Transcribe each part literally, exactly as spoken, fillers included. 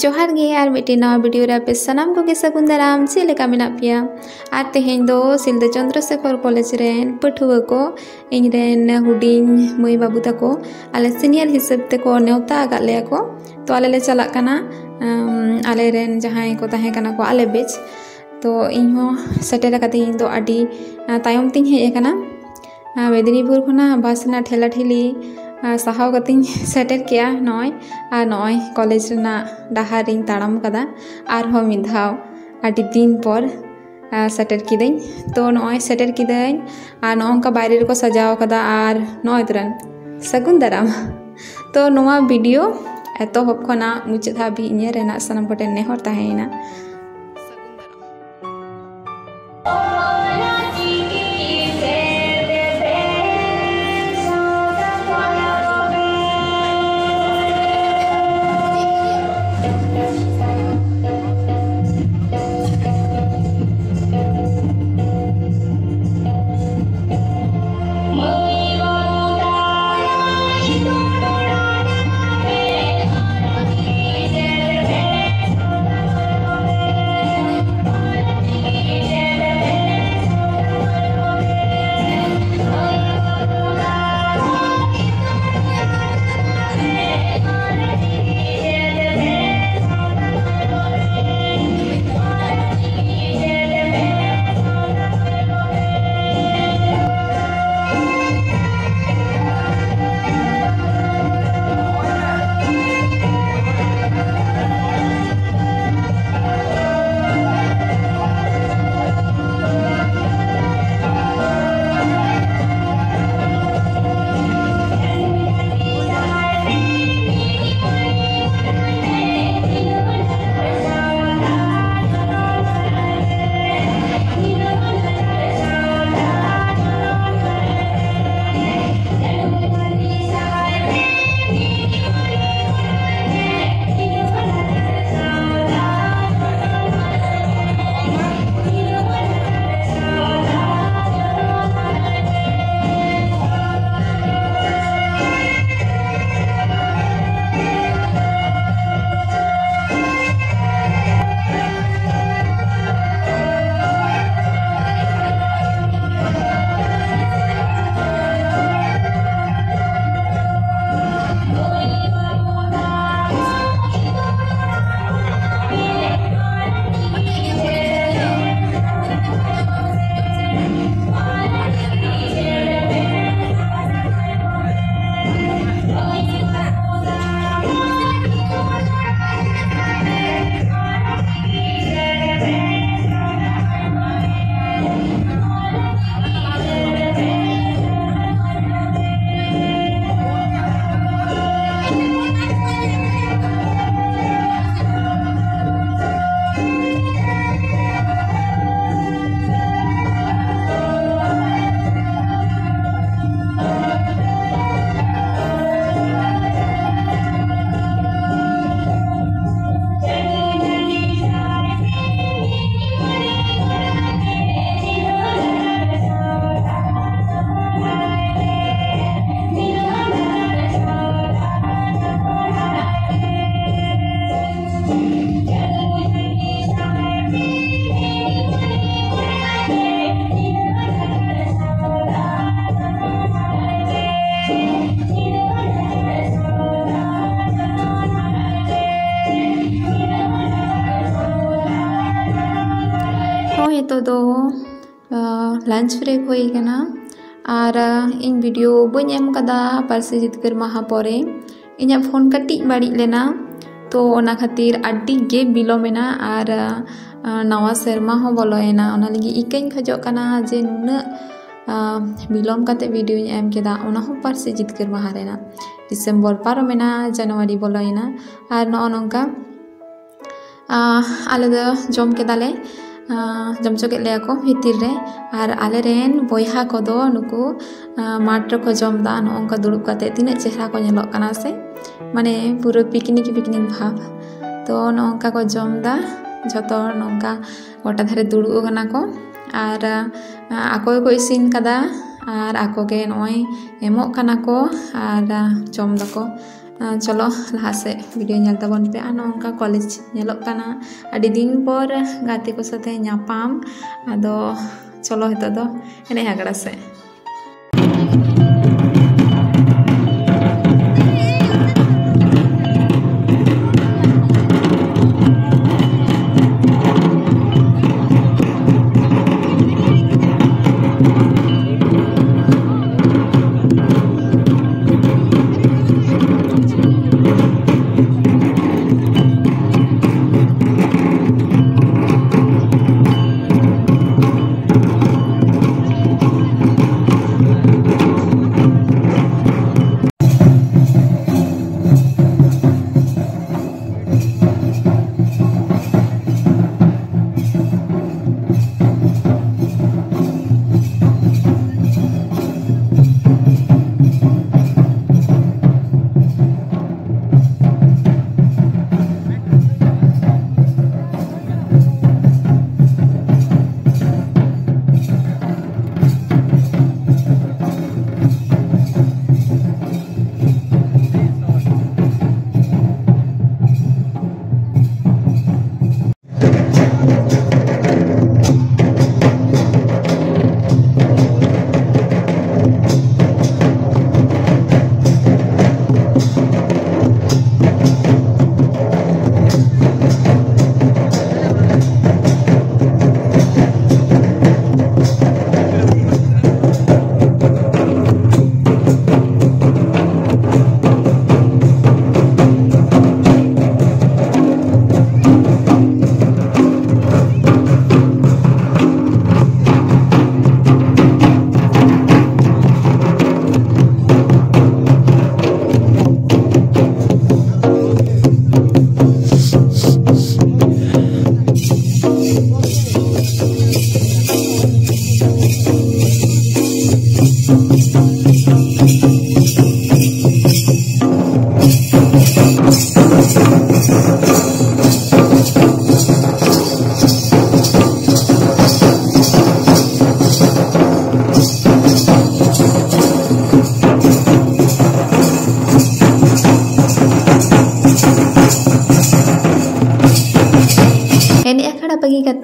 ᱡᱚᱦᱟᱨ ᱜᱮ, ᱟᱨ ᱢᱤᱫᱴᱮᱱ ᱱᱟᱣᱟ ᱵᱷᱤᱰᱤᱭᱳ ᱨᱮ ᱟᱯᱮ ᱥᱟᱱᱟᱢ ᱠᱚᱜᱮ ᱥᱟᱹᱜᱩᱱ ᱫᱟᱨᱟᱢ᱾ ᱪᱮᱫ ᱞᱮᱠᱟ ᱢᱮᱱᱟᱜ ᱯᱮᱭᱟ? ᱟᱨ ᱛᱮᱦᱮᱧ ᱫᱚ ᱥᱤᱞᱫᱟᱹ ᱪᱚᱱᱫᱨᱚᱥᱮᱠᱷᱚᱨ ᱠᱚᱞᱮᱡᱽ ᱨᱮᱱ ᱯᱟᱹᱴᱷᱩᱣᱟᱹ ᱠᱚ, ᱤᱧ ᱨᱮᱱ ᱦᱩᱰᱤᱧ ᱢᱟᱹᱭ ᱵᱟᱹᱵᱩ ᱛᱟᱠᱚ, ᱟᱞᱮ ᱥᱤᱱᱤᱭᱟᱨ ᱦᱤᱥᱟᱹᱵ ᱛᱮᱠᱚ ᱱᱮᱣᱛᱟ ᱟᱠᱟᱫ ᱞᱮᱭᱟ ᱠᱚ᱾ ᱛᱚ, ᱟᱞᱮ ᱞᱮ ᱪᱟᱞᱟᱜ ᱠᱟᱱᱟ, ᱟᱢ, ᱟᱞᱮ ᱨᱮᱱ ᱡᱟᱦᱟᱸᱭ ᱠᱚ ᱛᱟᱦᱮᱸ ᱠᱟᱱᱟ ᱠᱚ ᱟᱞᱮ ᱵᱮᱪ᱾ ᱛᱚ, ᱤᱧ ᱦᱚᱸ ᱥᱮᱴᱮᱨ ᱟᱠᱟᱫᱤᱧ, ᱤᱧ ᱫᱚ ᱟᱹᱰᱤ, ᱟᱸ, ᱛᱟᱭᱚᱢ ᱛᱤᱧ ᱦᱮᱡ ᱟᱠᱟᱱᱟ᱾ ᱟᱸ, ᱢᱮᱫᱽᱱᱤᱯᱩᱨ ᱠᱷᱚᱱᱟᱜ ᱵᱟᱥ ᱨᱮᱱᱟᱜ ᱴᱷᱮᱞᱟ ᱴᱷᱤᱞᱤ, ᱟᱸ, ᱥᱟᱦᱟᱣ ᱠᱟᱛᱮᱧ ᱥᱮᱴᱮᱨ ᱠᱮᱜᱼᱟ ᱱᱚᱜᱼᱚᱭ᱾ ᱟᱨ ᱱᱚᱜᱼᱚᱭ ᱠᱚᱞᱮᱡᱽ ᱨᱮᱱᱟᱜ ᱰᱟᱦᱟᱨ ᱨᱤᱧ ᱛᱟᱲᱟᱢ ᱠᱟᱫᱟ ᱟᱨᱦᱚᱸ ᱢᱤᱫ ᱫᱷᱟᱣ ᱟᱹᱰᱤ ᱫᱤᱱ ᱯᱚᱨ᱾ ᱟᱨ ᱥᱮᱴᱮᱨ ᱠᱤᱫᱟᱹᱧ᱾ ᱛᱚ, ᱱᱚᱜᱼᱚᱭ ᱥᱮᱴᱮᱨ ᱠᱤᱫᱟᱹᱧ᱾ ᱟᱨ ᱱᱚᱜᱼᱚ ᱱᱚᱝᱠᱟ ᱵᱟᱭᱨᱮ ᱨᱮᱠᱚ ᱥᱟᱡᱟᱣ ᱠᱟᱫᱟ᱾ ᱟᱨ ᱱᱚᱜᱼᱚᱭ ᱛᱚᱨᱟᱱ ᱥᱟᱹᱜᱩᱱ ᱫᱟᱨᱟᱢ᱾ ᱛᱚ, ᱱᱚᱣᱟ ᱵᱷᱤᱰᱤᱭᱳ ᱮᱛᱚᱦᱚᱵ ᱠᱷᱚᱱᱟᱜ ᱢᱩᱪᱟᱹᱫ ᱦᱟᱹᱵᱤᱡ ᱧᱮᱞ ᱨᱮᱱᱟᱜ ᱥᱟᱱᱟᱢ ᱠᱚᱴᱷᱮᱱ ᱱᱮᱦᱚᱨ ᱛᱟᱦᱮᱸᱭᱮᱱᱟ᱾ ᱱᱤᱛᱚᱜ ᱫᱚ ᱞᱟᱧᱪ ᱵᱨᱮᱠ ᱦᱩᱭ ᱠᱟᱱᱟ᱾ ᱟᱨ ᱤᱧ ᱵᱷᱤᱰᱤᱭᱳ ᱵᱟᱹᱧ ᱮᱢ ᱠᱟᱫᱟ ᱯᱟᱹᱨᱥᱤ ᱡᱤᱛᱠᱟᱹᱨ ᱢᱟᱦᱟ ᱯᱚᱨᱮ᱾ ᱤᱧᱟᱹᱜ ᱯᱷᱳᱱ ᱠᱟᱹᱴᱤᱡ ᱵᱟᱹᱲᱤᱡ ᱞᱮᱱᱟ, ᱛᱚ ᱚᱱᱟ ᱠᱷᱟᱹᱛᱤᱨ ᱟᱹᱰᱤ ᱜᱮ ᱵᱤᱞᱚᱢ ᱮᱱᱟ᱾ ᱟᱨ ᱱᱟᱣᱟ ᱥᱮᱨᱢᱟ ᱦᱚᱸ ᱵᱚᱞᱚᱭᱮᱱᱟ, ᱚᱱᱟ ᱞᱟᱹᱜᱤᱫ ᱤᱠᱟᱹᱧ ᱠᱷᱚᱡᱚᱜ ᱠᱟᱱᱟ ᱡᱮ ᱱᱩᱱᱟᱹᱜ ᱵᱤᱞᱚᱢ ᱠᱟᱛᱮ ᱵᱷᱤᱰᱤᱭᱳᱧ ᱮᱢ ᱠᱮᱫᱟ, ᱚᱱᱟ ᱦᱚᱸ ᱯᱟᱹᱨᱥᱤ ᱡᱤᱛᱠᱟᱹᱨ ᱢᱟᱦᱟ ᱨᱮᱱᱟᱜ᱾ ᱰᱤᱥᱮᱢᱵᱚᱨ ᱯᱟᱨᱚᱢᱮᱱᱟ, ᱡᱟᱱᱩᱣᱟᱨᱤ ᱵᱚᱞᱚᱭᱮᱱᱟ, ᱟᱨ ᱱᱚᱜᱼᱚ ᱱᱚᱝᱠᱟ ᱟᱞᱮ ᱫᱚ ᱡᱚᱢ ᱠᱮᱫᱟᱞᱮ᱾ ᱡᱚᱢ ᱦᱚᱪᱚ ᱠᱮᱫ ᱞᱮᱭᱟ ᱠᱚ ᱵᱷᱤᱛᱤᱨ ᱨᱮ᱾ ᱟᱨ ᱟᱞᱮᱨᱮᱱ ᱵᱚᱭᱦᱟ ᱠᱚᱫᱚ ᱱᱩᱠᱩ ᱢᱟᱴᱷ ᱨᱮᱠᱚ ᱡᱚᱢ ᱮᱫᱟ᱾ ᱱᱚᱜᱼᱚ ᱱᱚᱝᱠᱟ ᱫᱩᱲᱩᱵ ᱠᱟᱛᱮ ᱛᱤᱱᱟᱹᱜ ᱪᱮᱦᱨᱟ ᱠᱚ ᱧᱮᱞᱚᱜ ᱠᱟᱱᱟ ᱥᱮ, ᱢᱟᱱᱮ ᱯᱩᱨᱟᱹ ᱯᱤᱠᱱᱤᱠ ᱯᱤᱠᱱᱤᱠ ᱵᱷᱟᱵᱽ᱾ ᱛᱚ ᱱᱚᱜᱼᱚ ᱱᱚᱝᱠᱟ ᱠᱚ ᱡᱚᱢ ᱮᱫᱟ, ᱡᱷᱚᱛᱚ ᱦᱚᱲ ᱱᱚᱝᱠᱟ ᱜᱚᱴᱟ ᱫᱷᱟᱨᱮ ᱫᱩᱲᱩᱵ ᱟᱠᱟᱱᱟ ᱠᱚ᱾ ᱟᱨ ᱟᱠᱚ ᱜᱮᱠᱚ ᱤᱥᱤᱱ ᱠᱟᱫᱟ, ᱟᱨ ᱟᱠᱚ ᱜᱮ ᱱᱚᱜᱼᱚᱭ ᱮᱢᱚᱜ ᱠᱟᱱᱟ ᱠᱚ ᱟᱨ ᱡᱚᱢ ᱫᱟᱠᱚ᱾ ᱪᱚᱞᱚ ᱞᱟᱦᱟ ᱥᱮᱫ ᱵᱷᱤᱰᱤᱭᱳ ᱧᱮᱞ ᱛᱟᱵᱚᱱ ᱯᱮ᱾ ᱟᱨ ᱱᱚᱝᱠᱟ ᱠᱚᱞᱮᱡᱽ ᱧᱮᱞᱚᱜ ᱠᱟᱱᱟ, ᱟᱹᱰᱤ ᱫᱤᱱ ᱯᱚᱨ ᱜᱟᱛᱮ ᱠᱚ ᱥᱟᱛᱮ ᱧᱟᱯᱟᱢ᱾ ᱟᱫᱚ ᱪᱚᱞᱚ ᱱᱤᱛᱚᱜ ᱫᱚ ᱮᱱᱮᱡ ᱦᱟᱜᱲᱟ ᱥᱮᱫ᱾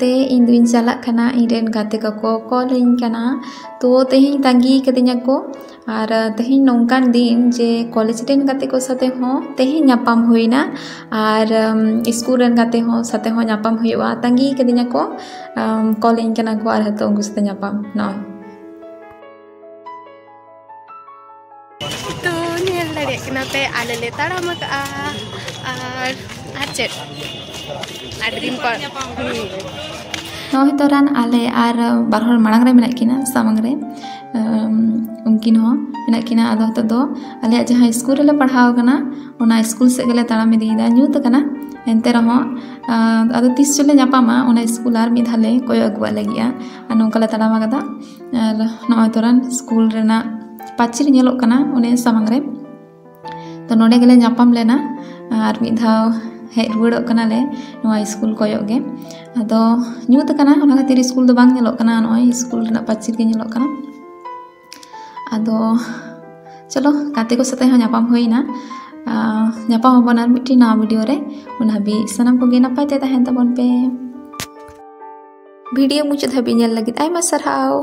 ᱛᱮ ᱤᱧ ᱫᱩᱧ ᱪᱟᱞᱟᱜ ᱠᱟᱱᱟ, ᱤᱧ ᱨᱮᱱ ᱜᱟᱛᱮ ᱠᱚᱠᱚ ᱠᱚᱞ ᱟᱹᱧ ᱠᱟᱱᱟ᱾ ᱛᱚ ᱛᱮᱦᱮᱧ ᱛᱟᱺᱜᱤ ᱠᱟᱹᱫᱤᱧᱟ ᱠᱚ, ᱟᱨ ᱛᱮᱦᱮᱧ ᱱᱚᱝᱠᱟᱱ ᱫᱤᱱ ᱡᱮ ᱠᱚᱞᱮᱡᱽ ᱨᱮᱱ ᱜᱟᱛᱮ ᱠᱚ ᱥᱟᱛᱮ ᱦᱚᱸ ᱛᱮᱦᱮᱧ ᱧᱟᱯᱟᱢ ᱦᱩᱭᱱᱟ, ᱟᱨ ᱤᱥᱠᱩᱞ ᱨᱮᱱ ᱜᱟᱛᱮ ᱦᱚᱸ ᱥᱟᱛᱮ ᱦᱚᱸ ᱧᱟᱯᱟᱢ ᱦᱩᱭᱩᱜᱼᱟ᱾ ᱛᱟᱺᱜᱤ ᱠᱟᱹᱫᱤᱧᱟ ᱠᱚ, ᱠᱚᱞ ᱟᱹᱧ ᱠᱟᱱᱟ ᱠᱚ, ᱟᱨ ᱦᱤᱛᱚᱜ ᱩᱱᱠᱩ ᱥᱟᱛᱮ ᱧᱟᱯᱟᱢ ᱱᱚᱜᱼᱚᱭ᱾ ᱛᱚ ᱧᱮᱞ ᱫᱟᱲᱮᱭᱟᱜ ᱠᱟᱱᱟ ᱯᱮ, ᱟᱞᱮ ᱞᱮ ᱛᱟᱲᱟᱢ ᱟᱠᱟᱜᱼᱟ᱾ ᱟᱨ ᱟᱨ ᱪᱮᱫ, ᱟᱹᱰᱤ ᱫᱤᱱ ᱯᱚᱨ᱾ ᱱᱚᱜᱼᱚᱭ ᱛᱚᱨᱟᱱ ᱟᱞᱮ ᱟᱨ ᱵᱟᱨ ᱦᱚᱲ ᱢᱟᱲᱟᱝ ᱨᱮ ᱢᱮᱱᱟᱜ ᱠᱤᱱᱟ, ᱥᱟᱢᱟᱝ ᱨᱮ᱾ ᱩᱱᱠᱤᱱ ᱦᱚᱸ ᱢᱮᱱᱟᱜ ᱠᱤᱱᱟ᱾ ᱟᱫᱚ ᱱᱤᱛᱚᱜ ᱫᱚ ᱟᱞᱮᱭᱟᱜ ᱡᱟᱦᱟᱸ ᱤᱥᱠᱩᱞ ᱨᱮᱞᱮ ᱯᱟᱲᱦᱟᱣ ᱟᱠᱟᱱᱟ, ᱚᱱᱟ ᱤᱥᱠᱩᱞ ᱥᱮᱫ ᱜᱮᱞᱮ ᱛᱟᱲᱟᱢ ᱤᱫᱤᱭᱮᱫᱟ᱾ ᱧᱩᱛ ᱟᱠᱟᱱᱟ, ᱮᱱᱛᱮ ᱨᱮᱦᱚᱸ ᱟᱫᱚ ᱛᱤᱥ ᱪᱚᱞᱮ ᱧᱟᱯᱟᱢᱟ, ᱚᱱᱟ ᱤᱥᱠᱩᱞ ᱟᱨ ᱢᱤᱫ ᱫᱷᱟᱣ ᱞᱮ ᱠᱚᱭᱚᱜ ᱟᱹᱜᱩᱣᱟᱜ ᱞᱟᱹᱜᱤᱫᱼᱟ᱾ ᱟᱨ ᱱᱚᱝᱠᱟ ᱞᱮ ᱛᱟᱲᱟᱢ ᱟᱠᱟᱫᱟ᱾ ᱟᱨ ᱱᱚᱜᱼᱚᱭ ᱛᱚᱨᱟᱱ ᱤᱥᱠᱩᱞ ᱨᱮᱱᱟᱜ ᱯᱟᱹᱪᱤᱨ ᱧᱮᱞᱚᱜ ᱠᱟᱱᱟ ᱚᱱᱮ ᱥᱟᱢᱟᱝ ᱨᱮ᱾ ᱛᱚ ᱱᱚᱰᱮ ᱜᱮᱞᱮ ᱧᱟᱯᱟᱢ ᱞᱮᱱᱟ, ᱟᱨ ᱢᱤᱫ ᱫᱷᱟᱣ ᱦᱮᱡ ᱨᱩᱣᱟᱹᱲᱚᱜ ᱠᱟᱱᱟᱞᱮ ᱱᱚᱣᱟ ᱤᱥᱠᱩᱞ ᱠᱚᱭᱚᱜ ᱜᱮ᱾ ᱟᱫᱚ ᱧᱩᱛ ᱟᱠᱟᱱᱟ, ᱚᱱᱟ ᱠᱷᱟᱹᱛᱤᱨ ᱤᱥᱠᱩᱞ ᱫᱚ ᱵᱟᱝ ᱧᱮᱞᱚᱜ ᱠᱟᱱᱟ, ᱱᱚᱜᱼᱚᱭ ᱤᱥᱠᱩᱞ ᱨᱮᱱᱟᱜ ᱯᱟᱹᱪᱤᱨ ᱜᱮ ᱧᱮᱞᱚᱜ ᱠᱟᱱᱟ᱾ ᱟᱫᱚ ᱪᱚᱞᱚ, ᱜᱟᱛᱮ ᱠᱚ ᱥᱟᱛᱮ ᱦᱚᱸ ᱧᱟᱯᱟᱢ ᱦᱩᱭᱱᱟ᱾ ᱧᱟᱯᱟᱢ ᱟᱵᱚᱱ ᱟᱨ ᱢᱤᱫᱴᱮᱱ ᱱᱟᱣᱟ ᱵᱷᱤᱰᱤᱭᱳ ᱨᱮ᱾ ᱚᱱᱟ ᱦᱟᱹᱵᱤᱡ ᱥᱟᱱᱟᱢ ᱠᱚᱜᱮ ᱱᱟᱯᱟᱭ ᱛᱮ ᱛᱟᱦᱮᱱ ᱛᱟᱵᱚᱱ ᱯᱮ᱾ ᱵᱷᱤᱰᱤᱭᱳ ᱢᱩᱪᱟᱹᱫ ᱦᱟᱹᱵᱤᱡ ᱧᱮᱞ ᱞᱟᱹᱜᱤᱫ ᱟᱭᱢᱟ ᱥᱟᱨᱦᱟᱣ᱾